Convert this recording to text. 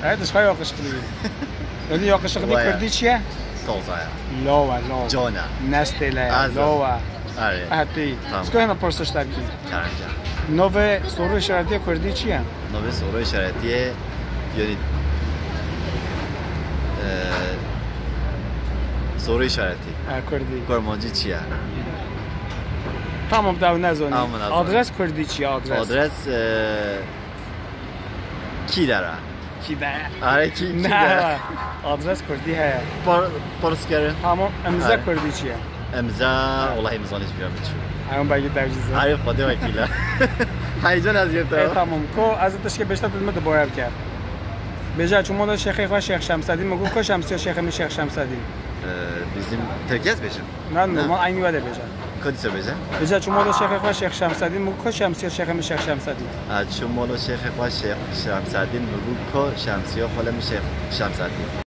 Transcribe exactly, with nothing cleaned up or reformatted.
Hadi, şka yakışıklı. Öyle yakışıklı Vay. Kurdî çi ye? Tozaya. Lava, lava. Cona. Nestele, Azim. Lava. Arê. Hadi. Tamam. Skoyana porsoşlar ki. Karınca. Nove soru işareti Kurdî çi ye? Nove soru işareti ye. Yani, e, soru işareti. Ha, Kurdî. Kurmancî çi ye? Tamam, daha ne zonî. Tamam, ne zonî. Adres Kurdî çi ye, adres? Adres, e, Kî dera? Kî dera? Are kî, kî Ne, dera? Adres Kurdî heye. Por-, porskerin. Tamam, imza Are. Kurdî çi ye? Imza, wallahî imza hiç bilmiyorum hiç. Hemen belki devciz. Arê Xwedê wekîl e. Heyecan ez girdim. E, tamam. Ko ez tişkê beşte dilme de boya bike. Beja çumalo şêxê xwe Şêx Şemsedîn, mi got ko şemsiyo şêxê min Şêx Şemsedîn. Ee, bizim Tirkiyez bêjin. Na, normal, aynı wede bêje. Kurdî se bêje? Bêje çumalo şêxê xwe Şêx Şemsedîn, mi got ko şemsiyo şêxê min Şêx Şemsedîn. Ha, çumalo şêxê xwe Şêx Şemsedîn, mi got ko şemsiyo xwele min Şêx Şemsedîn.